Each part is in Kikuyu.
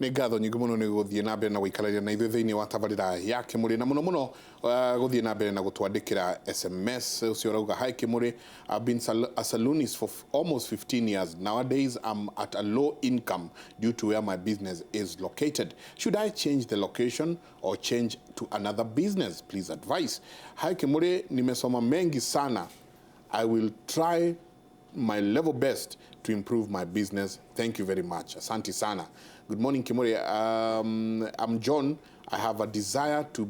Nĩ ngatho nyingĩ mũno nĩ gũthiĩ na mbere na gũikarania na ithuĩ thĩinĩ wa tabarĩra ya Kĩmũrĩ, na mũno mũno gũthiĩ na mbere na gũtwandĩkĩra SMS. Ũcio ũrauga, "Hi Kĩmũrĩ, I've been a saloonist for almost 15 years. Nowadays I'm at a low income due to where my business is located. Should I change the location or change to another business? Please advise. Hi Kĩmũrĩ, nimesoma mengi sana. I will try my level best to improve my business. Thank you very much. Asante sana. Good morning, Kimuri. I'm John. I have a desire to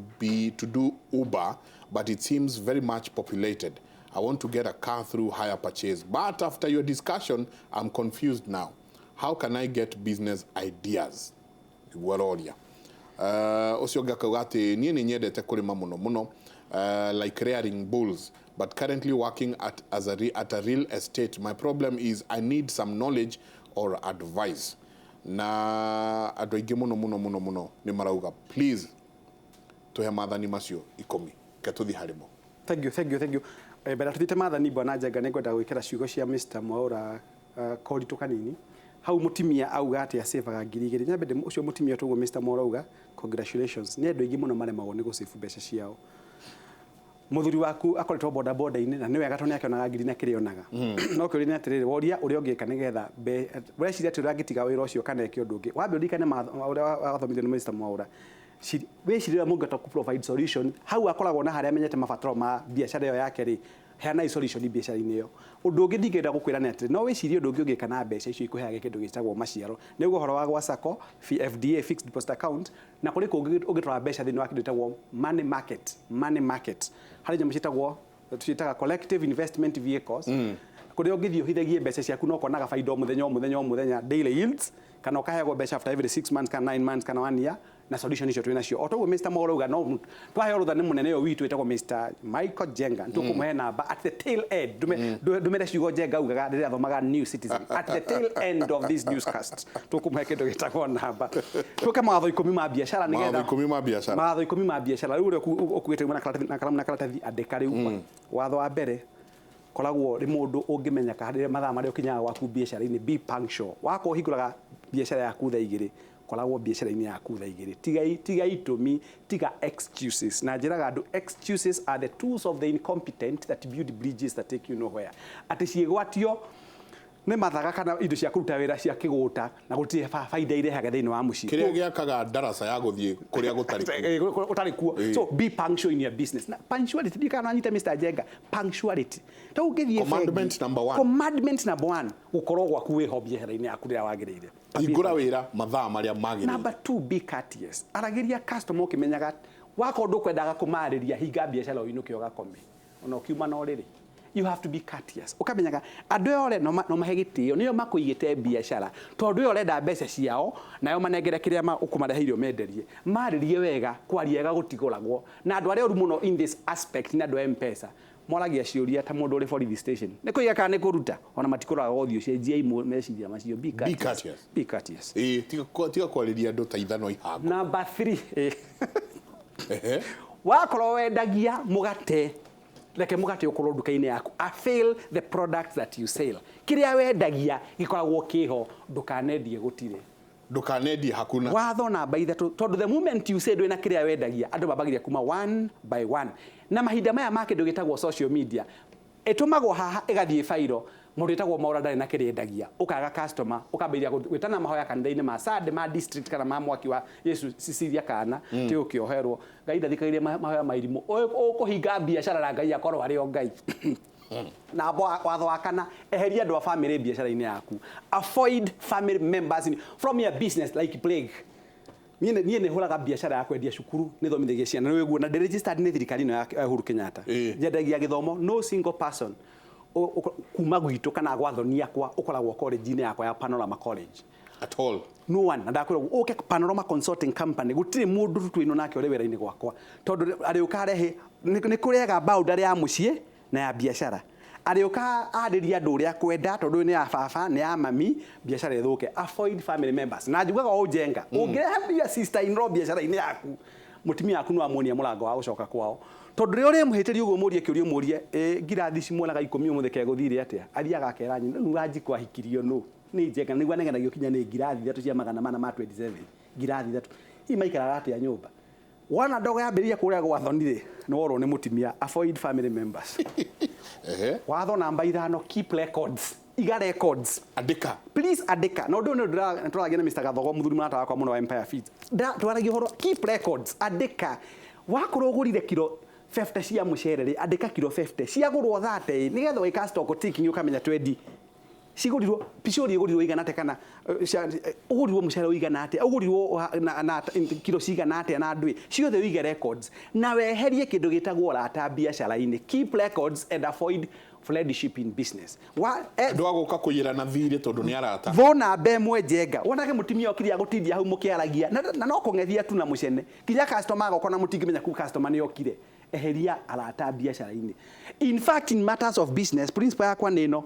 do Uber, but it seems very much populated. I want to get a car through hire purchase. But after your discussion, I'm confused now. How can I get business ideas?" Nĩguo aroria. Ũcio ũngĩ akauga atĩ niĩ nĩ nyendete kũrĩma mũno mũno, like rearing bulls, but currently working at a real estate. My problem is I need some knowledge or advice. Na andũ aingĩ mũno mũno mũno mũno nĩ marauga, please tũhe maathani macio 10 ke tũthiĩ harĩmo. Thank you, thank you, thank you. Mbere tuthiĩte maathani, bwana Njenga, nĩ ngwenda gwĩkĩra ciugo cia Mr. Mwaura koritũ kanini hau. Mũtumia auga atĩ acevaga 2000. Nyambe ũcio mũtumia tũguo Mr. Mwaura auga congratulations. Nĩ andũ aingĩ mũno maremagwo nĩ gũsave mbeca ciao. Mũthuri waku akoretwo boda boda-inĩ na nĩ wega tondũ nĩ akĩonaga ngiri na kĩrĩa onaga, no kĩũria nĩ atĩrĩrĩ, woria ũrĩa ũngĩka nĩgetha ũreciria atĩ ũrĩa angĩtiga wĩra ũcio kana eke ũndũ ũngĩ. Wambe ũririkane ũrĩa wathomithio nĩ Mr. Mwaura. Wĩcirie ũrĩa mũngĩhota kũ provide solution hau akoragwo na harĩa amenyete mabataro ma biacara ĩyo yake rĩ, heanai solution biacara-inĩ ĩyo. Ũndũ ũngĩ ndingĩenda gũkwĩra nĩ atĩrĩ, no wĩcirie ũndũ ũngĩ ũngĩka na mbeca icio ikũheage kĩndũ gĩtagwo maciaro, nĩguo ũhoro wa gwa sacco, FDA, fixed deposit account, na kũrĩ kũngĩ ũngĩtwara mbeca thĩinĩ wa kĩndũ gĩtagwo money market. Money market harĩ nyamũ ciĩtagwo, tũciĩtaga collective investment vehicles, kũrĩa ũngĩthiĩ ũhithagie mbeca ciaku na ũkonaga baida o mũthenya o mũthenya o mũthenya, daily yields, kana ũkaheagwo mbeca after every 6 months kana 9 months kana one year. Na solution icio twĩ nacio o toguo Mr. Mwaura auga, no twaheo rũtha nĩ mũnene ũyũ witũ wĩtagwo Mr. Michael Jenga, nĩtũkũmũhe namba at the tail end. Ndũmĩre ciugo Jenga augaga rĩrĩa athomaga New Citizen. At the tail end of this newscast tũkũmũhe kĩndũ gĩtagwo namba. Tũke mawatho 10 ma biacara nĩgetha Mawatho 10 ma biacara. Mawatho 10 ma biacara. Rĩu ũrĩa ũkuĩte uma na karatathi na karamu na karatathi, andĩka rĩu. Watho wa mbere, koragwo rĩ mũndũ ũngĩmenyeka rĩrĩa mathaa marĩa ũkinyaga gwaku biacara-inĩ. Be punctual. Wakorwo ũhingũraga biacara yaku thaa 2, koragwo biacara-inĩ yaku thaa 2. Tiga itũmi, tiga excuses. Na njĩraga andũ, excuses are the tools of the incompetent that build bridges that take you nowhere. Atĩ ciĩgwatio nĩ mathaga kana indo cia kũruta wĩra cia kĩgũta na gũtirĩ baida irehaga thĩinĩ wa mũciĩ. Kĩrĩa gĩakaga ndaraca ya gũthiĩ kũrĩa gũtarĩ kuo. Ũtarĩ kuo. So be punctual in your business. Na punctuality, ndiũĩ kana nanyita Mr. Njenga, punctuality ta ũngĩthiĩ Commandment number one. Commandment number one, gũkorwo gwaku wĩho biacara-inĩ yaku rĩrĩa wagĩrĩire. Hingũra wĩra mathaa marĩa magĩrĩire. Number two, be courteous. Aragĩria customer ũkĩmenyaga wakorwo ndũkwendaga kũmarĩria, hinga biacara ũinũke ũgakome ona ũkiuma na ũrĩrĩ. You have to be courteous, ũkamenyaga andũ aya ũrĩa no mahe gĩtĩo nĩo makũigĩte biacara, tondũ ũyũ ũrenda mbeca ciao nayo manengere kĩrĩa ũkũmareheire ũmenderie. Marĩrie wega, kwaria wega gũtigũragwo. Na andũ arĩa oru mũno in this aspect nĩ andũ a M-Pesa, moragia ciũria ta mũndũ ũrĩ borithi station, nĩ kũiga kana nĩ kũruta, ona matikũraga ũthiũ. Cenjiai meciria macio. Be courteous. Courteous. Be courteous. Ĩĩ, tiga kwarĩria andũ ta ithanwa ihango. Number three, wakorwo wendagia mũgate, reke mũgate ũkorwo nduka-inĩ yaku. Avail the products that you sell. Kĩrĩa wendagia gĩkoragwo kĩho, ndũkanendie gũtirĩ. Ndũkanendie hakuna. Watho namba 3, tondũ the moment you say ndwĩna kĩrĩa wendagia, andũ mambagĩria kuma one by one. Na mahinda maya ma kĩndũ gĩtagwo social media, ĩtũmagwo haha ĩgathiĩ bairo, mũndũ wĩtagwo Mwaura ndarĩ na kĩrĩa endagia, ũkaga customer, ũkambĩrĩria gwĩtana mahoya kanitha-inĩ ma Sunday, ma district, kana ma mwaki wa Yesu Cecilia, kana ti ũkĩoherwo. Ngai ndathikagĩrĩria mahoya ma irimũ. Ũkũhinga biacara na Ngai akorwo arĩ o Ngai. Na watho wa kana, eheria andũ a family biacara-inĩ yaku. Avoid family members from your business like plague. Niĩ nĩ hũraga biacara ya kwendia cukuru, nĩ thomithagia ciana, nĩ wĩguo, na ndĩ registered nĩ thirikari ĩno ya Uhuru Kenyatta. Nyendagia gĩthomo. No single person kuma gwitũ kana gwa thoni akwa ũkoragwo college-inĩ yakwa ya Panorama College. At all. No one. Na ndakwĩra ũguo, ũke Panorama Consulting Company, gũtirĩ mũndũ twĩno nake ũrĩ wĩra-inĩ gwakwa, tondũ arĩũka arehe nĩ kũrega boundary ya mũciĩ na ya biacara, arĩũka arĩria andũ ũrĩa kwenda, tondũ ũyũ nĩ ya baba, nĩ ya mami, biacara ĩthũke. Avoid family members. Na njugaga ũũ, Njenga, ũngĩrehe mbia sister in law biacara-inĩ yaku, mũtumia waku no amuonia mũrango wa gũcoka kwao, tondũ rĩrĩa ũrĩmũhĩtĩria ũguo, mũrie kĩũria, mũrie, "Ĩ ngirathi ici muonaga 10 ũmũthĩ kegũthire atĩa?" Athiaga akera nyina, "Rĩu Wanjikũ ahikirio nũ nĩ Njenga, nĩguo anegenagio kinya nĩ ngirathi 3 cia 427." Ngirathi 3. Hihi maikaraga atĩa nyũmba? Wona ndogo yambĩrĩria kũrĩa gwa thoni rĩ, nĩ worwo nĩ mũtumia. Avoid family members. Watho namba 5, keep records. Iga records. Andĩka. Please andĩka. Na ũndũ ũyũ nĩ tũragia na Mr. Gathogo, mũthuri mũrata wakwa mũno wa Empire Feeds. Twaragia ũhoro keep records. Andĩka. Wakorwo ũgũrire kiro 50 cia mũcere rĩ, andĩka kiro 50. Ciagũrwo 30 ĩ, nĩgetha ũgĩka stock taking ũkamenya 20. Cigũrirwo picori ĩgũrirwo igana atĩa kana ũgũrirwo mũcere ũigana atĩa, ũgũrirwo na kiro cigana atĩa na ndwĩ. Ciothe ũige records. Na weherie kĩndũ gĩtagwo ũrata biacara-inĩ. Keep records and avoid friendship in business. Andũ a gũka kũiyĩra na thirĩ tondũ nĩ arata. Thũ namba 1 Njenga. Wonage mũtumia okire agũtindia hau mũkĩaragia. Na no kũng'ethia tu na mũcene. Kinya customer agoka na mũtingĩmenya kuu customer nĩ okire. Eheria arata biacara-inĩ. In fact, in matters of business, principle yakwa nĩ ĩno.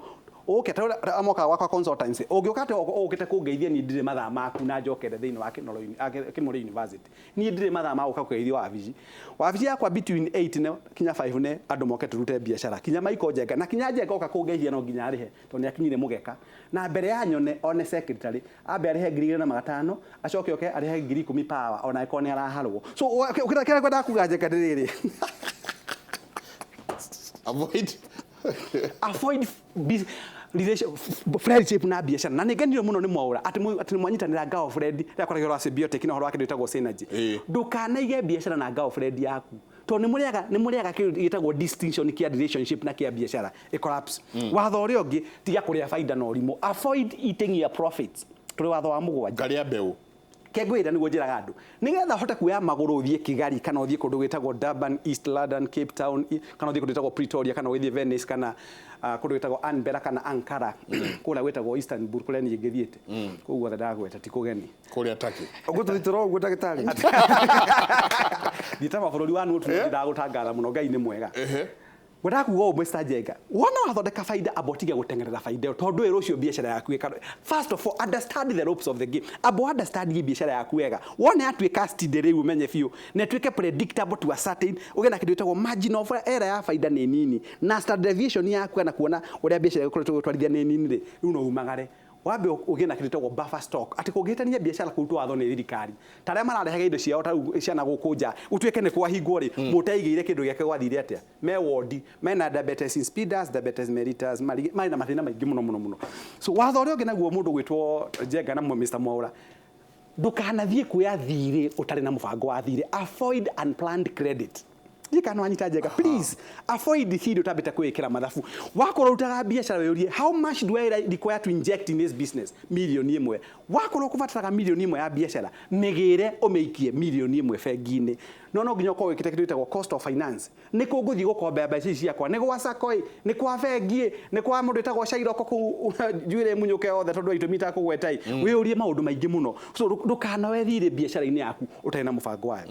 Ũke ta ũrĩa mokaga gwakwa consultancy. Ũngĩũka atĩ ũkĩte kũngeithia niĩ ndirĩ mathaa maku na njokere thĩinĩ wa Kĩmũrĩ University. Niĩ ndirĩ mathaa ma gũka kũgeithia wabici. Wabici yakwa between 8 na kinya 5 nĩ andũ moke tũrute biacara. Kinya Michael Njenga. Na kinya Njenga oka kũngeithia no nginya arĩhe tondũ nĩ akinyire mũgeka. Na mbere ya nyone one secretary ambe arĩhe 2,500 acoke oke arĩhe 10,000 power ona angĩkorwo nĩ araharwo. So kĩrĩa ngwendaga kuga Njenga nĩ rĩrĩ. Avoid. Avoid relation, friendship na biacara. Na nĩ ngenire mũno nĩ Mwaũra atĩ atĩ mwanyitanĩra girlfriend rĩrĩa kwaragia ũhoro wa symbiotic na ũhoro wa kĩndũ gĩtagwo synergy. Ndũkanaige biacara na girlfriend yaku tondũ nĩ mũrĩaga kĩndũ gĩtagwo distinction kĩa relationship na kĩa biacara ĩ collapse. Watho ũrĩa ũngĩ, tiga kũrĩa baida na ũrimũ. Avoid eating your profits. Tũrĩ watho wa 7. Ngarĩa mbeũ. Kengwĩra nĩguo njĩraga andũ. Nĩgetha ũhote kuoya magũrũ ũthiĩ Kigali kana ũthiĩ kũndũ gwĩtagwo Durban, East London, Cape Town, kana ũthiĩ kũndũ gwĩtagwo Pretoria kana ũgĩthiĩ Venice kana kũndũ gwĩtagwo Anbera kana Ankara, kũrĩa gwĩtagwo Istanbul kũrĩa niĩ ngĩthiĩte. Kũu guothe ndagweta ti kũgeni. Kũrĩa Turkey. Ũguo tũthiĩte ro ũguo ndagĩtarĩ. Thiĩte mabũrũri wa nũ ndagũtangatha mũno, Ngai nĩ mwega. Ngwendaga kuga ũũ Mr. Njenga, wona wathondeka baida amba ũtige gũteng'erera baida ĩyo tondũ wĩra ũcio biacara yaku ĩka. First of all, understand the ropes of the game. Amba understand biacara yaku wega. Wona yatuĩka steady rĩu ũmenye biũ na ĩtuĩke predictable to a certain, ũgĩe na kĩndũ gĩtagwo margin of error ya baida nĩ nini na standard deviation yaku kana kuona ũrĩa biacara ĩkoretwo ĩgĩtwarithia nĩ nini rĩ, rĩu no umagare. Wambe ũgĩe na kĩndũ gĩtagwo buffer stock atĩ kũngĩhĩtania biacara kũrutwo watho nĩ thirikari ta arĩa mararehaga indo ciao ta rĩu ciana gũkũ nja ũtuĩke nĩ kwahingwo rĩ, mũteigĩire kĩndũ gĩake gwathire atĩa? Me wondi mena diabetes insipidus, diabetes mellitus, marĩ na mathĩna maingĩ mũno mũno mũno. So watho ũrĩa ũngĩ naguo mũndũ gwĩtwo Njenga na Mr. Mwaũra, ndũkanathiĩ kuoya thirĩ ũtarĩ na mũbango wa thirĩ. Avoid unplanned credit. Ndiĩ kana wanyita Njenga, please avoid thirĩ ũtambĩte kwĩĩkĩra mathabu. Wakorwo ũrutaga biacara wĩyũrie how much do I require to inject in this business? Mirioni 1. Wakorwo ũkũbataraga mirioni 1 ya biacara, mĩgĩre ũmĩikie mirioni 1 bengi-inĩ. No no nginya ũkorwo wĩkĩte kĩndũ gĩtagwo cost of finance. Nĩ kũ ngũthiĩ gũkomba mbeca ici ciakwa? Nĩ gwa SACCO ĩ? Nĩ kwa bengi ĩ? Nĩ kwa mũndũ wĩtagwo Shairoko kũu njuĩrĩ ĩmunyũke yothe tondũ wa itũmi itakũgweta ĩ? Wĩyũrie maũndũ maingĩ mũno. So ndũkanoe thirĩ biacara-inĩ yaku ũtarĩ na mũbango wayo.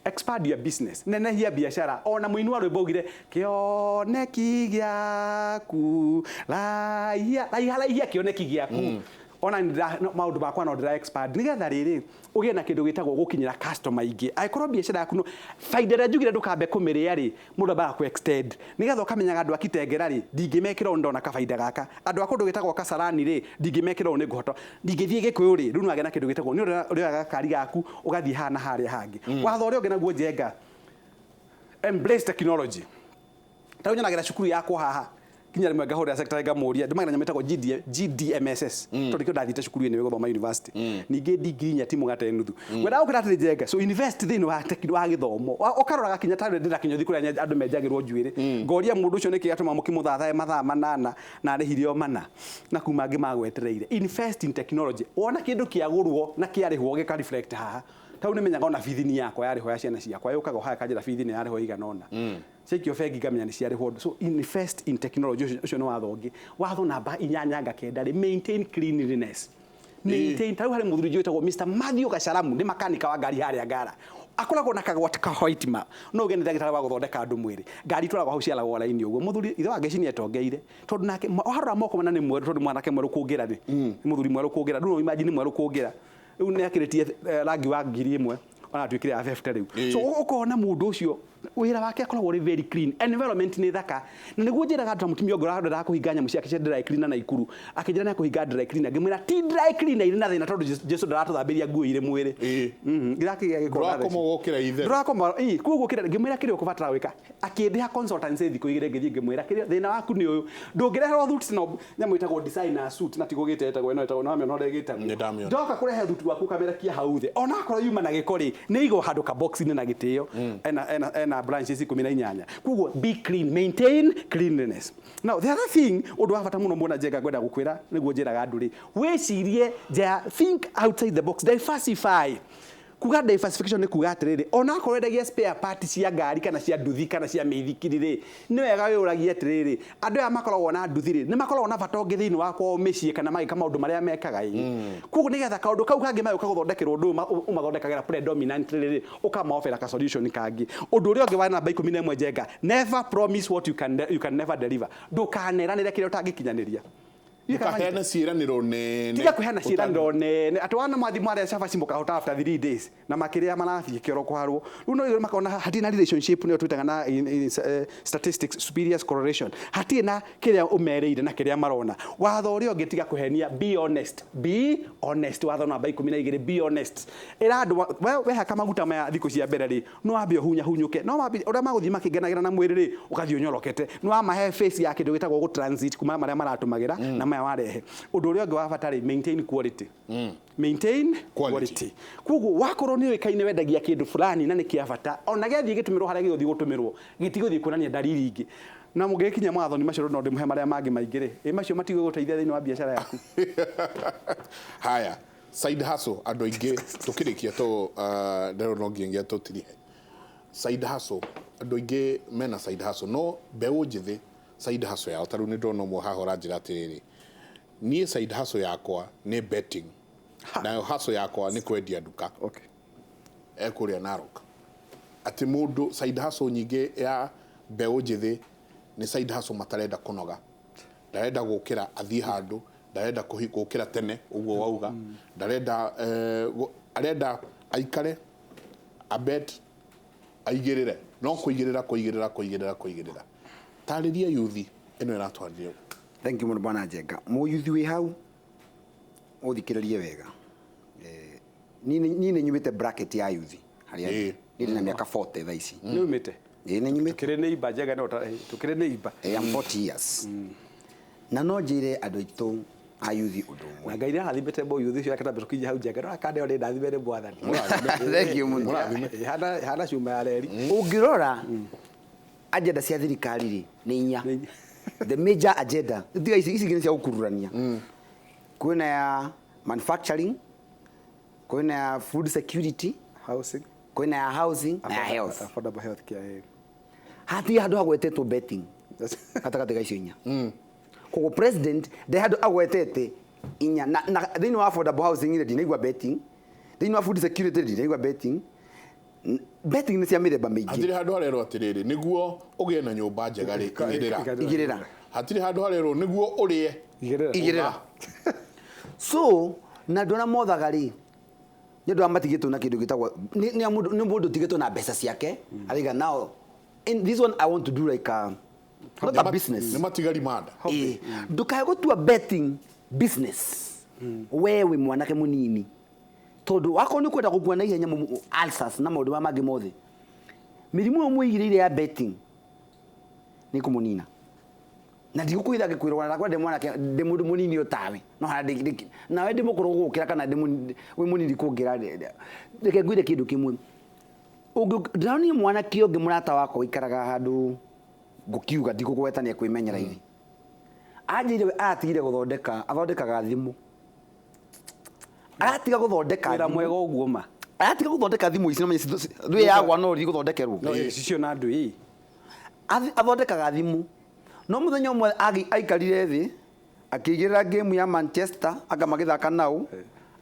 Expand your business. Nenehia biacara. Ona mũini wa rwĩmbo augire kĩoneki gĩaku raihia raiha raihia kĩoneki gĩaku. Ona maũndũ makwa no ndĩra expand nĩgetha rĩrĩ ũgĩe na kĩndũ gĩtagwo gũkinyĩra customer aingĩ. Angĩkorwo biacara yaku no baida ĩrĩa njugire ndũkambe kũmĩrĩa rĩ, mũndũ ambaga kũ extend nĩgetha ũkamenyaga andũ a Kitengela rĩ, ndingĩmekĩra ũũ ndona kabaida gaka. Andũ a kũndũ gĩtagwo Kasarani rĩ, ndingĩmekĩra ũũ nĩngũhota. Ndingĩthiĩ Gĩkũyũ rĩ, rĩu nĩwagĩa na kĩndũ gĩtagwo nĩ ũrĩoyaga gakari gaku ũgathiĩ haha na harĩa hangĩ. Watho ũrĩa ũngĩ naguo Njenga, embrace technology. Ta rĩu nyonaga cukuru yakwa haha kinya rĩmwe ngahũrĩra secretary ngamũria ndũmagĩra nyamũ ĩtagwo GDMSS tondũ nĩkĩo ndathiĩte cukuru-inĩ gũthoma university. Ningĩ degree inya ti mũgate nuthu. Ngwendaga gũkĩra atĩrĩ Njenga, so invest thĩinĩ wa wa gĩthomo. Ũkaroraga kinya ta rĩu ndĩna kĩnyũthi kũrĩa andũ menjagĩrwo njuĩrĩ. Ngoria mũndũ ũcio nĩkĩ gĩatũma mũkĩmũthathae mathaa 8 na arĩhire o 4 na kuma angĩ magwetereire. Invest in technology. Wona kĩndũ kĩagũrwo na kĩarĩhwo gĩka reflect haha. Tau nĩmenyaga ona bithi ni yakwa yarĩhwo ya ciana ciakwa yũkaga o haha ĩkanjĩra bithi nĩ yarĩhwo igana ũna. Ciaikio bengi ngamenya nĩ ciarĩhwo. So invest in technology, ũcio nĩ watho ũngĩ. Watho namba 8 nga 9 rĩ, maintain cleanliness. Maintain, ta rĩu harĩ mũthuri ũngĩ wĩtagwo Mr. Matthew Gacaramu, nĩ makanika wa ngari harĩa Ngara. Akoragwo na kagwati ka white ma. No ũgĩe nĩ ndagĩtarĩ wa gũthondeka andũ mwĩrĩ. Ngari itwaragwo hau ciaragwo raini ũguo. Mũthuri ithe wa Ngeci nĩ etongeire. Tondũ nake warora moko mana nĩ mwerũ tondũ mwanake mwerũ kũngĩra rĩ. Nĩ mũthuri mwerũ kũngĩra. Rĩu no imagine mwerũ kũngĩra. Rĩu nĩ akĩrĩtie rangi wa 1,000 ona atuĩkire ya 50 rĩu. So ũkona mũndũ ũcio Wĩra wake akoragwo ũrĩ very clean, environment nĩ thaka. Na nĩguo njĩraga andũ ta mũtumia ũngĩ ũrenda kũhinga nyamũ ciake cia dry cleaner na Ikuru, akĩnjĩra nĩ akũhinga dry cleaner, ngĩmwĩra ti dry cleaner irĩ na thĩna, tondũ Jesu ndaratũthambĩria nguo irĩ mwĩrĩ. Irakĩgĩa gĩko na Ndũrakoma theci. ũgokĩra itherũ. Ndũrakoma, ĩĩ, koguo kĩrĩa ngĩmwĩra kĩrĩa ũkũbatara gwĩka, akĩndĩha consultancy thikũ 2, ngĩthiĩ ngĩmwĩra kĩrĩa thĩna waku nĩ ũyũ, ndũngĩreherwo suit no nyamũ ĩtagwo designer suit, na tiguo gĩte ĩtagwo ĩno ĩtagwo, nĩwamĩona ũrĩa ĩgĩtagwo. Nĩ ndamĩona. Ndoka kũrehe thuti waku ũkamĩrekia hau thĩ, ona akorwo yuma na gĩko rĩ, nĩ igwo handũ ka box-inĩ na gĩtĩo. Ena branches 18. Koguo be clean, maintain cleanliness. Now the other thing, ũndũ wa bata mũno muona Njenga ngwenda gũkwĩra, nĩguo njĩraga andũ rĩ, wĩcirie nja, think outside the box, diversify. Kuga diversification nĩ kuga atĩrĩrĩ, ona akorwo wendagia spare part cia ngari kana cia nduthi kana cia mĩithikiri rĩ, nĩ wega wĩyũragie atĩrĩrĩ, andũ aya makoragwo na nduthi rĩ, nĩ makoragwo na bata ũngĩ thĩinĩ wa kwao mĩciĩ kana magĩka maũndũ marĩa mekaga ĩ. Koguo nĩgetha kaũndũ kau kangĩ magĩũka gũthondekerwo ũndũ ũyũ ũmathondekagĩra predominantly rĩ, ũkamaofera ka solution kangĩ. Ũndũ ũrĩa ũngĩ wa namba 11, Njenga, never promise what you can never deliver. Ndũkaneranĩre kĩrĩa ũtangĩkinyanĩria. Ndũkaheane ciĩranĩro nene. Tiga kũheana ciĩranĩro nene atĩ wana mwathi mwarĩa cabaci mũkahota after 3 days na makĩrĩa marathiĩ kĩoro kũharwo. Rĩu no rĩu makona hatirĩ na relationship, nĩyo twĩtaga na in statistics superior correlation, hatirĩ na kĩrĩa ũmerĩire na kĩrĩa marona. Watho ũrĩa ũngĩ, tiga kũhenia, be honest, be honest. Watho namba 12, be honest. Ĩra andũ wehaka maguta maya thikũ cia mbere rĩ, no wambe ũhunyahunyũke, no wambe ũrĩa magũthiĩ makĩngenagĩra na mwĩrĩ rĩ, ũgathiĩ ũnyorokete, nĩ wamahe face ya kĩndũ gĩtagwo gũ transit kuma marĩa maratũmagĩra na maya warehe. Ũndũ ũrĩa ũngĩ wa bata rĩ, maintain quality, maintain quality. Quality. Koguo wakorwo nĩ ũĩkaine wendagia kĩndũ fulani na nĩ kĩa bata, ona gĩathiĩ gĩtũmĩrwo harĩa gĩgũthiĩ gũtũmĩrwo, gĩtigũthiĩ kuonania ndariri ingĩ. Na mũngĩgĩkinya mawathoni macio, no ndĩmũhe marĩa mangĩ maingĩ rĩ, ĩ macio matigũgũteithia thĩinĩ wa biacara yaku. Haya, side hustle, andũ aingĩ tũkĩrĩkia to ndero no nginyagia tũtirihe side hustle. Andũ aingĩ mena side hustle, no mbeũ njĩthĩ side hustle yao, ta rĩu nĩ ndona ũmwe haha ũranjĩra atĩrĩrĩ, niĩ side hustle yakwa nĩ betting, nayo hustle yakwa nĩ kwendia nduka. Ekũrĩa Narok, atĩ mũndũ side hustle nyingĩ ya mbeũ njĩthĩ nĩ side hustle matarenda kũnoga, ndarenda gũkĩra athiĩ handũ, ndarenda gũkĩra tene ũguo wauga, ndarenda arenda aikare abet aigĩrĩre, no kũigĩrĩra kũigĩrĩra kũigĩrĩra kũigĩrĩra. Tarĩria yuthi ĩno ĩratwarĩria. Thank you mũno, bwana Njenga. Mũyuthi wĩ hau ũthikĩrĩrie wega. Niĩ nĩ nyumĩte bracket ya yuthi harĩa niĩ ndĩ na mĩaka 40 thaa ici. Nĩ umĩte? Ĩĩ, nĩ nyumĩte. Tũkĩrĩ nĩ imba, Njenga, no tũkĩrĩ nĩ imba. I am 40 years na no njĩre andũ aitũ a yuthi ũndũ ũmwe. Na Ngai nĩ arathimĩte mũyuthi ũcio akĩtambe tũkinye hau, Njenga, no akande nĩ ndathime nĩ Mwathani. Thank you mũno. Hana cuma ya reri. Ũngĩrora agenda cia thirikari rĩ, nĩ inya. Nĩ inya. The major agenda, tiga ici, ici ingĩ nĩ cia gũkururania. Kwĩna ya manufacturing, kwĩna ya food security, housing, kwĩna ya housing na ya health. Affordable health care. Hatirĩ handũ hagwetetwo betting gatagatĩ ga icio inya. Koguo president nde handũ agwetete inya na thĩinĩ wa affordable housing rĩ, ndinaigua betting. Thĩinĩ wa food security ndinaigua betting. Betting nĩ cia mĩthemba mĩingĩ. Hatirĩ handũ harerwo atĩrĩrĩ, nĩguo ũgĩe na nyũmba njega rĩ, igĩrĩra. Igĩrĩra. Hatirĩ handũ harerwo nĩguo ũrĩe. Igĩrĩra. Igĩrĩra. So na andũ arĩa mothaga rĩ, nĩ andũ arĩa matigĩtwo na kĩndũ gĩtagwo nĩ mũndũ ũtigĩtwo na mbeca ciake, araiga, "Now in this one I want to do like a not a business." Nĩ matigari manda. Ĩĩ, ndũkae gũtua betting business we wĩ mwanake mũnini, tondũ wakorwo nĩ kwenda gũkua na ihenya, ulcers na maũndũ maya mangĩ mothe, mĩrimũ ĩyo mũigĩrĩire ya betting nĩ kũmũnina. Na ndigũkwĩra ngĩkwĩra ona ndĩ mwanake, ndĩ mũndũ mũnini o tawe, no harĩa nawe ndĩ mũkũrũ gũgũkĩra kana ndĩ wĩ mũnini kũngĩra. Reke ngwĩre kĩndũ kĩmwe. Ndĩronire mwanake ũngĩ, mũrata wakwa ũikaraga handũ ngũkiuga, ndigũgweta nĩ ekwĩmenyera ithi, anjĩire we aratigire gũthondeka, athondekaga thimũ, aratiga gũthondeka Wĩra thimũ. Mwega ũguo ma. Aratiga gũthondeka thimũ ici namenye ndũĩ yagwa no ri gũthondekerwo. Cicio na andũ ĩ. Athondekaga thimũ, no mũthenya ũmwe aikarire thĩ akĩigĩrĩra game ya Manchester anga magĩthaka nau,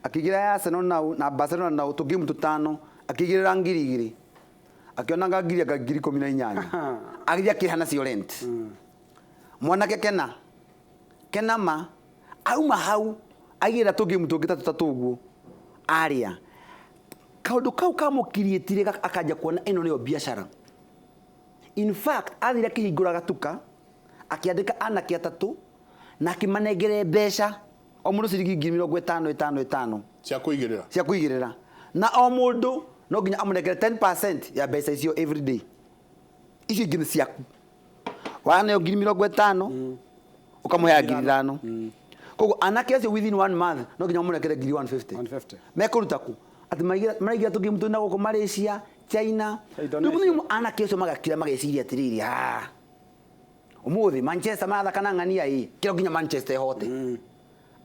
akĩigĩrĩra ya Arsenal nau na Barcelona nau, tũgame tũtano, akĩigĩrĩra 2000, akĩonaga ngiri anga 18,000, agĩthiĩ akĩrĩha nacio rent. Mwanake kena kena ma auma hau aigĩrĩra tũgame tũngĩ ta tũtatũ ũguo, arĩa kaũndũ kau kamũkiriĩtire akanja kuona ĩno nĩyo biacara. In fact, athire akĩhingũra gatuka, akĩandĩka anake atatũ na akĩmanengere mbeca o mũndũ ciringi 50,000 5 5 Cia kũigĩrĩra. Cia kũigĩrĩra, na o mũndũ no nginya amũnengere 10% ya mbeca icio every day. Icio ingĩ nĩ ciaku. Waneo 50,000, ũkamũheaga 5,000. Koguo anake acio within one month no nginya mamũnengere ngiri 150. 150. Mekũruta kũ? Atĩ maraigĩra tũngĩmu twĩna gũkũ Malaysia, China. Indonesia. Rĩu mũthenya ũmwe anake acio magakira mageciria atĩrĩrĩ, "Ah, ũmũthĩ Manchester marathaka na ng'ania ĩ kĩro nginya Manchester ĩhote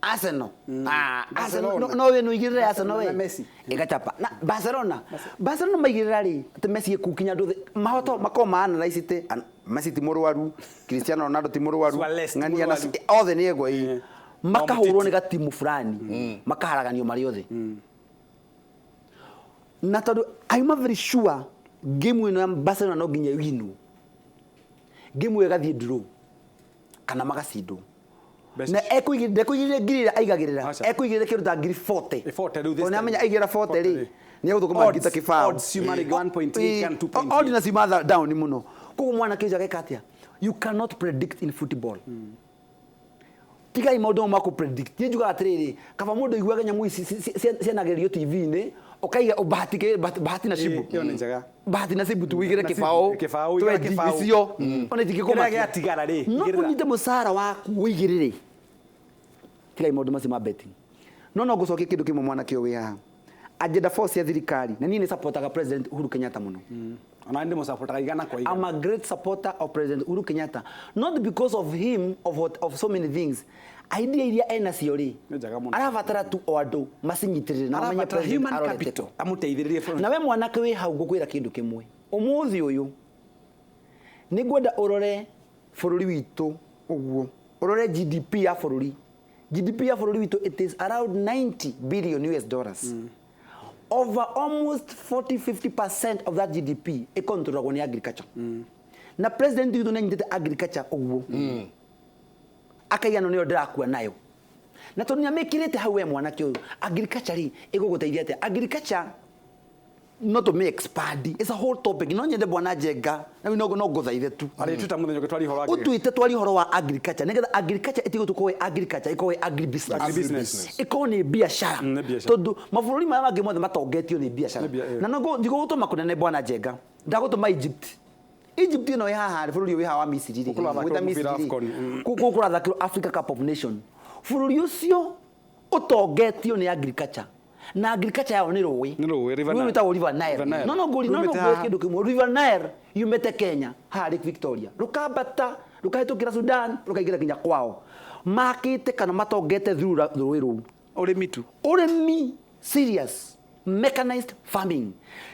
Arsenal. Ah, Arsenal Barcelona. no we no igirire Arsenal we Na Messi. Ĩgachapa na Barcelona. Barcelona maigĩrĩra rĩ atĩ Messi ĩkuu kinya andũ mahoto makorwo ma analyze Messi ti mũrwaru, Cristiano Ronaldo ti mũrwaru, Suarez ti ng'ania na mũrwaru. othe nĩ ego ĩ makahũrwo nĩ gatimu fulani, makaharaganio marĩ othe. Na tondũ I'm very sure game ĩno ya Barcelona no nginya ĩwinwo, game ĩyo ĩgathiĩ draw kana magacindwo. Mbeca Na icio. Ndekũigĩrĩra ngiri ĩrĩa aigagĩrĩra, Aca. ekũigĩrĩra kĩndũ ta ngiri 40. Ĩ 40 rĩu this Tondũ time. nĩamenya aigĩrĩra 40 rĩ 40 rĩ. nĩ egũthũkũma ngiri ta kĩbaũ. Odds ciuma rĩngĩ 1.8 kana 2.8. Odds na ciuma down mũno. Koguo mwanake ũcio ageka atĩa? You cannot predict in football. Tigai maũndũ mau ma kũ predict. Niĩ njugaga atĩrĩrĩ, kaba mũndũ aiguage nyamũ ici cianagerio TV-inĩ, ũkaiga bahati na cibu. Ĩyo nĩ njega. Bahati na cibu tuigĩre Nasibu, kĩbaũ. kĩbaũ, igĩra Twendi kĩbaũ. icio. Ona itingĩkũmakia. Kĩrĩa gĩatigara rĩ, No igĩrĩra. ũnyite mũcara waku ũigĩrĩre. Tigai maũndũ macio ma betting. No ngũcokia kĩndũ kĩmwe mwanake ũyũ wĩ haha. Agenda 4 cia thirikari, na niĩ nĩ supportaga President Uhuru Kenyatta mũno. Ona ndĩ mũcabotaga igana kwa igana. I'm a great supporter of President Uhuru Kenyatta, not because of him, of what, of so many things. Idea iria enacio rĩ, Nĩ njega mũno. arabatara tu o andũ macinyitĩrĩre na mamenye Arabatara president human arorete capital kũ. Amũteithĩrĩrie bũrũri. Na we mwanake wĩ hau, ngũkwĩra kĩndũ kĩmwe. Ũmũthĩ ũyũ nĩ ngwenda ũrore bũrũri witũ ũguo, ũrore GDP ya bũrũri. GDP ya bũrũri witũ, it is around 90 billion US dollars. Over almost 40-50% of that GDP ĩkontrolagwo nĩ agriculture. Na president witũ nĩ anyitĩte agriculture ũguo, akaiga no nĩyo ndĩrakua nayo, na tondũ nĩamĩkĩrĩte hau. We mwanake ũyũ, agriculture rĩ ĩgũgũteithia atĩa? Agriculture no tũmĩ expand, it's a whole topic. No nyende bwana Njenga na no ngũthaithe tu. Arĩtuta mũthenya ũngĩ twarie ũhoro wa Ũtuĩte twarie ũhoro wa agriculture, nĩgetha agriculture ĩtige gũkorwo ĩ agriculture, ĩkorwo ĩ agribusiness. Agribusiness. Ĩkorwo nĩ biacara. Nĩ biacara. Tondũ mabũrũri marĩa mangĩ mothe matongetio nĩ biacara. Nĩ Na no ndigũgũtũma kũnene, bwana Njenga, ndagũtũma Egypt. Egypt ĩno ĩ haha rĩ, bũrũri ũyũ wĩ haha wa Misiri rĩ, Kũu kũrathakĩrwo gwĩta mũbira Misiri rĩ, AFCON. Kũu kũrathakĩrwo Africa Cup of Nation. Bũrũri ũcio ũtongetio nĩ agriculture, na agriculture yao nĩ rũĩ. Nĩ rũĩ, River Rũĩ Nile. rwĩtagwo River Nile. River Nile. No ngũri no Rumĩte ngũri haha. kĩndũ kĩmwe. River Nile yumĩte Kenya haha Lake Victoria, rũkambata, rũkahĩtũkĩra Sudan, rũkaingĩra nginya kwao. Makĩte kana matongete through rũĩ rũu. Ũrĩmi tu. Ũrĩmi serious, mechanized farming.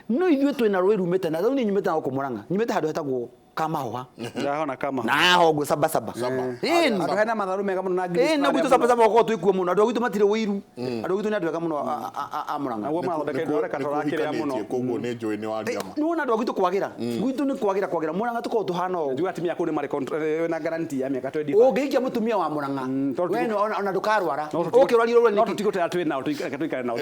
No ithuĩ twĩna rũĩ rumĩte na rĩu niĩ nyumĩte na gũkũ Mũrang'a, nyumĩte handũ hetagwo Kamahũha. Ndahona kama. Na haha ũguo Sabasaba. Ĩni. Andũ hena matharũ mega mũno na green Ĩni, na marĩa gwitũ mũno. Sabasaba gũkorwo twĩkuo mũno. Andũ a gwitũ matirĩ ũiru, andũ a gwitũ nĩ andũ ega mũno a Mũrang'a. Naguo marathondeka indo reka tũrakĩrĩa mũno. Koguo nĩ njũĩ nĩ waria ma. Nĩ wona andũ a gwitũ kwagĩra, gwitũ nĩ kwagĩra kwagĩra. Mũrang'a tũkorwo tũhana ũũ. Njuga atumia kũu nĩ marĩ na guarantee ya mĩaka 25. Ũngĩhikia mũtumia wa Mũrang'a, tondũ we ona ndũkarwara. No tũtigũ- Ũkĩrwario rũrwa no nĩkĩ? tũtigũtera twĩ nao, reke tũikare nao.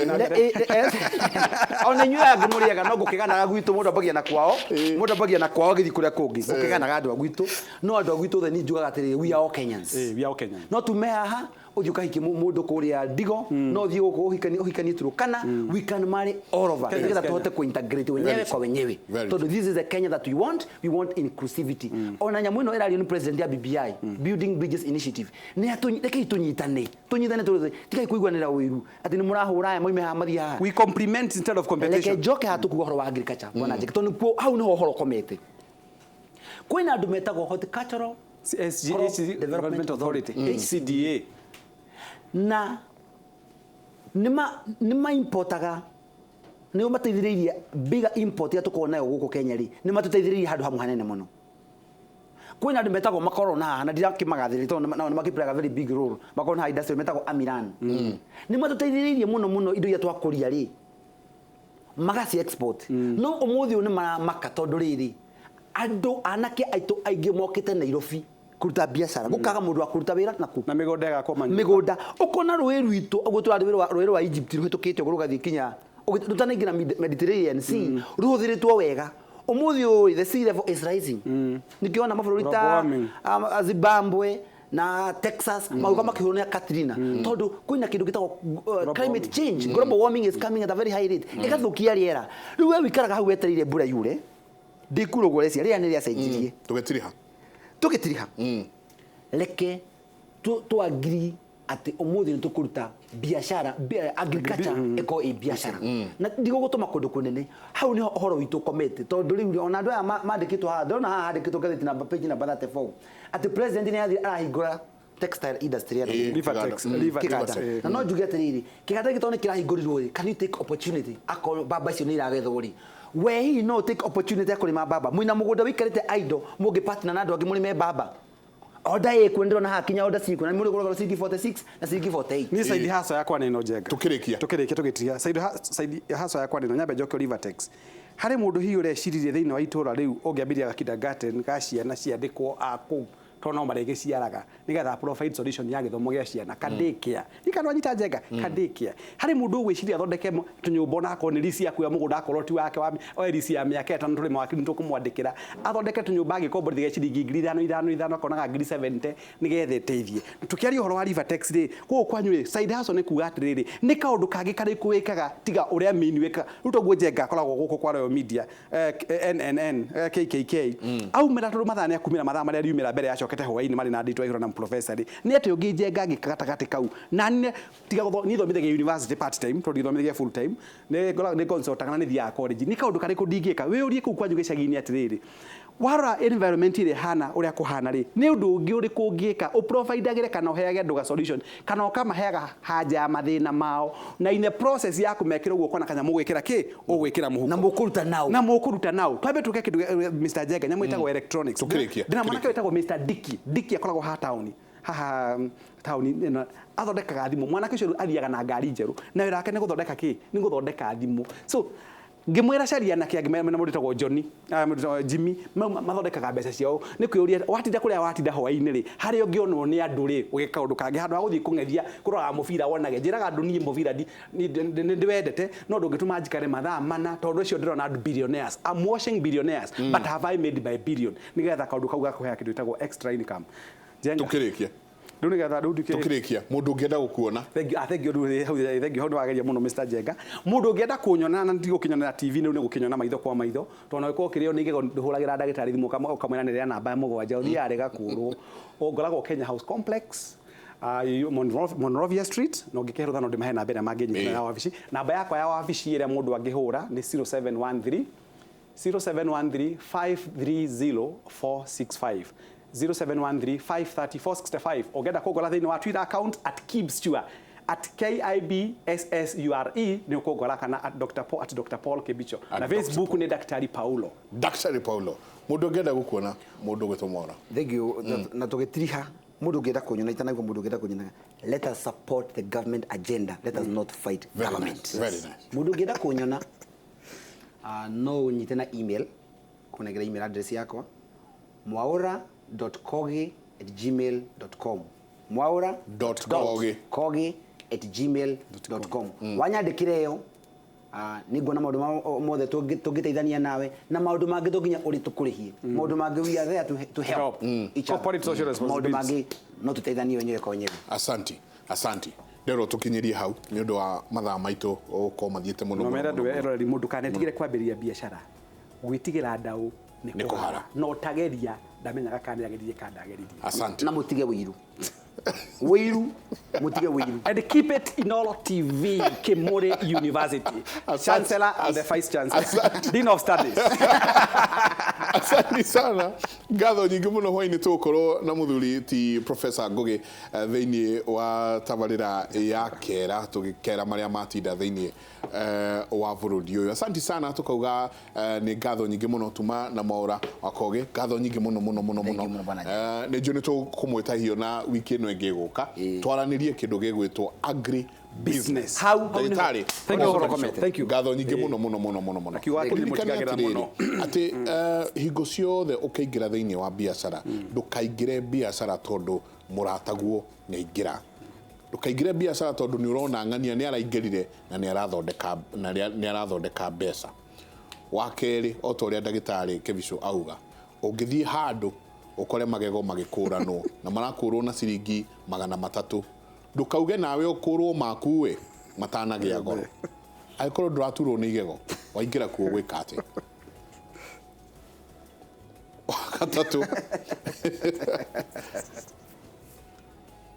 Ona inyuĩ angĩ mũrĩega, no ngũkĩganaga gwitũ mũndũ ambagia na kwao, mũndũ ambagia na kwao agĩthiĩ kũrĩa kũngĩ. Ngũkĩganaga andũ a gwitũ, no andũ a gwitũ othe niĩ njugaga atĩrĩrĩ, we are all Kenyans. We are all Kenyans. No tume haha ũthiĩ ũkahikie mũndũ kũrĩa Ndigo, no ũthiĩ gũkũ ũhikanie Turkana. We can marry all over, Kenya is nĩgetha Kenya. tũhote kũintegrate wenyewe Very kwa wenyewe, Very. tondũ this is the Kenya that we want. We want inclusivity. Ona nyamũ ĩno ĩrario nĩ president ya BBI, Building Bridges Initiative, nĩ rekei tũnyitane, tũnyitane tũrĩ, tigai kũiguanĩra ũiru atĩ nĩ mũrahũra aya moime haha mathiĩ haha. We complement instead of Reke competition. njoke haha tũkuga ũhoro wa agriculture, bwana Njeke, tondũ nĩkuo hau nĩho ũhoro ũkomete. Kwĩna andũ metagwo Horticultural SG Crop HC Development Development Authority, HCDA. Na nĩma importaga, nĩo mateithĩrĩirie bigger import ĩrĩa tũkoragwo nayo gũkũ Kenya rĩ, nĩ matũteithĩrĩirie handũ hamwe hanene mũno. Kwĩna andũ metagwo makorwo na haha, na ndirakĩmagathĩrĩria tondũ nao nĩ makĩplayaga very big role, makorwo na haha industry metagwo Amiran. Nĩ matũteithĩrĩirie mũno mũno, indo iria twakũria rĩ magaci export. No ũmũthĩ ũyũ nĩ maramaka, tondũ rĩrĩ andũ anake aitũ aingĩ mokĩte Nairobi kũruta biacara, gũkaga mũndũ wa kũruta wĩra naku. Na mĩgũnda ĩgakwo manyũmba. Mĩgũnda ũkona rũĩ rwitũ ũguo tũrathiĩ rũĩ rwa Egypt rũhĩtũkĩte ũguo rũgathiĩ kinya rũtanaingĩra Mediterranean Sea, rũhũthĩrĩtwo wega. Umuthi ũyũ the sea level is rising. Nikiona mabũrũri ta Zimbabwe na Texas mauga makĩhũrwo nĩ Katrina, tondũ kwĩna kĩndũ gĩtagwo climate change. Global warming is coming at a very high rate, ĩgathũkia rĩera. Rĩu we wĩikaraga hau wetereire mbura yure, ndĩkura ũguo ũrecia rĩera nĩ rĩacenjirie. Tũgĩtiriha. Tũgĩtiriha. Reke tũagiri atĩ ũmũthĩ nĩ tũkũruta biacara, agriculture ĩkorwo ĩ biacara, na ndigũgũtũma kũndũ kũnene. Hau nĩho ũhoro witũ ũkomete, tondũ rĩu ona andũ aya mandĩkĩtwo haha, ndĩrona haha handĩkĩtwo ngathĩti namba, page number 34, atĩ president nĩ athiĩ arahingũra textile industry ya Kĩganda. Na no njuge atĩrĩrĩ, kĩganda gĩkĩ tondũ nĩ kĩrahingũrirwo rĩ, can you take opportunity? Akorwo mbamba icio nĩ iragethwo rĩ, we hihi no take opportunity ya kũrĩma mbamba? Mwĩna mũgũnda wĩikarĩte idle, mũngĩ partner na andũ angĩ mũrĩme mbamba. Order ĩkuo, ndĩrona haha kinya order ciĩkuo, na nĩ mũrĩgũraga ciringi 46 na ciringi 48. Niĩ side hustle yakwa nĩ ĩno, Njenga. Tũkĩrĩkia. Tũkĩrĩkia, tũgĩtiga side hustle yakwa nĩ ĩno. Nyambe njoke Rivertex. Harĩ mũndũ hihi ũreciririe thĩinĩ wa itũra rĩu ũngĩambĩrĩria ga kindergarten ga ciana ciandĩkwo a kũu, tondũ no marĩgĩciaraga, nĩgetha provide solution ya gĩthomo gĩa ciana ka daycare nikana wanyita, Njenga, ka daycare. Harĩ mũndũ ũgwĩciria athondeke tũnyũmba, ona akorwo nĩ lease yaku ya mũgũnda, akorwo ti wake wa oe lease ya mĩaka 5, tũrĩ mawakiri nĩtũkũmwandĩkĩra, athondeke tũnyũmba angĩkomborithia ciringi 5,000 5 5, akonaga 70,000 nĩgetha ĩteithie. Tũkĩaria ũhoro wa Rivertex rĩ, gũkũ kwanyu rĩ, side hustle nĩ kuga atĩrĩrĩ, nĩ kaũndũ kangĩ karĩkũ wĩkaga tiga ũrĩa main wĩkaga? Rĩu toguo Njenga akoragwo gũkũ kwa Royal Media, NNN, KKK, aumĩra tondũ mathaa nĩ akumĩra, mathaa marĩa riumĩra mbere yacokete hwaĩ-inĩ marĩ na nditũ aihũra na professor rĩ, nĩ atĩ ũngĩ Njenga angĩka gatagatĩ kau? Na nĩ tiga niĩ thomithagia university part time, tondũ ndithomithagia full time, nĩ ngoragwo nĩ consultaga na nĩ thiaga college. Nĩ kaũndũ karĩkũ ndingĩka? Wĩyũrie kũu kwanyu gĩcagi-inĩ atĩrĩrĩ, warora environment ĩrĩa ĩhana ũrĩa kũhana rĩ, nĩ ũndũ ũngĩ ũrĩkũ ũngĩka ũprovidagĩre kana ũheage andũ ga solution kana ũkamaheaga haja ya mathĩna mao, na in the process ya kũmekĩra ũguo ũkona kanyamũ ũgwĩkĩra kĩ ũgwĩkĩra mũhuko. Na mũkũruta nao. Na mũkũruta nao. Twambe tũke kĩndũ Mr. Njenga, nyamũ ĩtagwo electronics. Tũkĩrĩkia, Ndĩna mwanake tũkĩrĩkia. wĩtagwo Mr. Dicky. Dicky akoragwo haha taũni, haha taũni ĩno, athondekaga thimũ. Mwanake ũcio rĩu athiaga na ngari njerũ, na wĩra wake nĩ gũthondeka kĩ? Nĩ gũthondeka thimũ. So ngĩmwĩra caria anake angĩ mena mũndũ wĩtagwo Johnny, mũndũ wĩtagwo Jimmy, mathondekaga mbeca ciao. Nĩ kwĩyũria watinda kũrĩa watinda hwaĩ-inĩ rĩ, harĩa ũngĩonwo nĩ andũ rĩ, ũgĩka kaũndũ kangĩ handũ ha gũthiĩ kũng'ethia kũroraga mũbira wonage. Njĩraga andũ niĩ mũbira nĩ ndĩwendete, no ndũngĩtũma njikare mathaa 4, tondũ ũcio ndĩrona andũ billionaires. I'm watching billionaires, but have I made my billion? Nĩgetha kaũndũ kau gakũheaga kĩndũ gĩtagwo extra income, Njenga. Tũkĩrĩkia. Rĩu nĩgetha rĩu ndikĩ Tũkĩrĩkia, mũndũ ũngĩenda gũkuona? Thank you, thank you, rĩu hau, thank you, hau nĩwageria mũno, Mr. Njenga. Mũndũ ũngĩenda kũnyona, na ndigũkĩnyonera TV, rĩu nĩ gũkĩnyona maitho kwa maitho, tondũ no ĩkorwo kĩrĩo nĩ igego, ndũhũragĩra ndagĩtarĩ thimũ ũkamwĩra nĩ rĩa namba 7, ũthiaga rĩgakũrwo. Ngoragwo Kenya House Complex, Monrovia Street, na ũngĩkĩhũra no ndĩmahe namba ĩrĩa mangĩnyita ya wabici. Namba yakwa ya wabici ĩrĩa mũndũ angĩhũra nĩ 0713 0713 530 465, 0713 530 465. Ũngĩenda kũngora thĩinĩ wa Twitter account @Kibsture, @KIBSSURE, nĩ ũkũngora, kana @Dr. Paul, @DrPaul Kibicho. At Na Dr. Facebook nĩ Daktari Paulo. Daktari Paulo, mũndũ ũngĩenda gũkuona, mũndũ ũgwĩtwo Mwaura? Thank you. Na tũgĩtiriha, mũndũ ũngĩenda kũnyona, itanaigua mũndũ ũngĩenda kũnyona, let us support the government agenda, let us not fight Very government. nice, very nice. Mũndũ ũngĩenda kũnyona, no ũnyite na email, kũnengera email address yakwa, mwaura.kogi@gmail.com, mwaura Dot kogi. kogi@gmail.com. Wanyandĩkĩra ĩyo, nĩ nguona maũndũ mothe tũngĩteithania nawe, na maũndũ mangĩ to nginya ũrĩ tũkũrĩhie, maũndũ mangĩ we are there to help Help. each other. Corporate social Maũndũ responsibility. mangĩ no tũteithanie wenyewe kwa wenyewe. Asanti, asanti. Ndĩrwo tũkinyĩrie hau nĩ ũndũ wa mathaa maitũ gũkorwo mathiĩte mũno No mũno, mera mũno, andũ mũno. eroreri, mũndũ kanetigĩre kwambĩrĩria biacara. Gwĩtigĩra ndaũ Nĩ kũhara. No ũtageria ndamenyaga kana nĩageririe kana ndageririe. Asante. Na mũtige wĩiru, wĩiru, mũtige wĩiru. And keep it Inoro TV, Kimuri University. Asante. Chancellor and the Vice Chancellor. Asante. Dean of Studies. Asante sana, ngatho nyingĩ mũno. Hwainĩ tũgũkorwo na mũthuri ti Professor Ngũgĩ thĩinĩ wa tabarĩra ya kera, tũgĩkera marĩa matinda thĩinĩ wa bũrũri ũyũ. Asante sana, tũkauga nĩ ngatho nyingĩ mũno tuma na Mwaura wa Kogi, ngatho nyingĩ mũno mũno mũno. Thank Mũno. you mũno, bwana. Nĩ njũĩ nĩ tũkũmwĩta hiyo na wiki ĩno ĩngĩ ĩgũka, twaranĩrie kĩndũ gĩgwĩtwo agri Business. Hau hau nĩho. Ndagĩtarĩ. Thank you for comment. Thank you. Ngatho nyingĩ mũno mũno mũno mũno mũno. Akiuga atĩ Ũririkane nĩmũtigagĩra atĩrĩrĩ, mũno. atĩ hingo ciothe ũkĩingĩra thĩinĩ wa biacara, ndũkaingĩre biacara tondũ mũrataguo nĩ aingĩra, ndũkaingĩre biacara tondũ nĩ ũrona ng'ania nĩ araingĩrire na nĩ arathondeka mbeca. Wa kerĩ, o ta ũrĩa ndagĩtarĩ Kĩbicũ auga, ũngĩthiĩ handũ ũkore magego magĩkũranwo na marakũrwo na ciringi 300, ndũkauge nawe ũkũrwo maku ĩ matanagĩa goro. Angĩkorwo ndũraturwo nĩ igego, waingĩra kuo gwĩka atĩa? Wa gatatũ,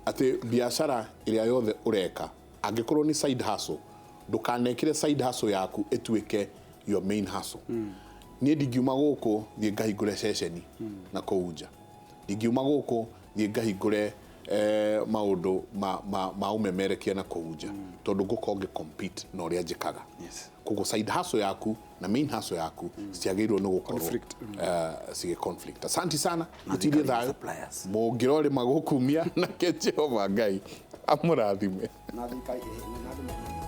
atĩ biacara ĩrĩa yothe ũreka, angĩkorwo nĩ side hustle, ndũkanekĩre side hustle yaku ĩtuĩke your main hustle. Niĩ ndingiuma gũkũ thiĩ ngahingũre ceceni na kũu nja, ndingiuma gũkũ thiĩ ngahingũre maũndũ ma ũmemerekia na kũu nja, tondũ ngũkorwo ngĩ compete na ũrĩa njĩkaga. Koguo side hustle yaku na main hustle yaku citiagĩrĩirwo nĩ gũkorwo Conflict. Cigĩ conflict. Asanti sana, mũtirie thayũ, Suppliers. Mũngĩrorĩma gũkumia nake Jehova Ngai amũrathime. Na thirikari ĩrĩhe na andũ.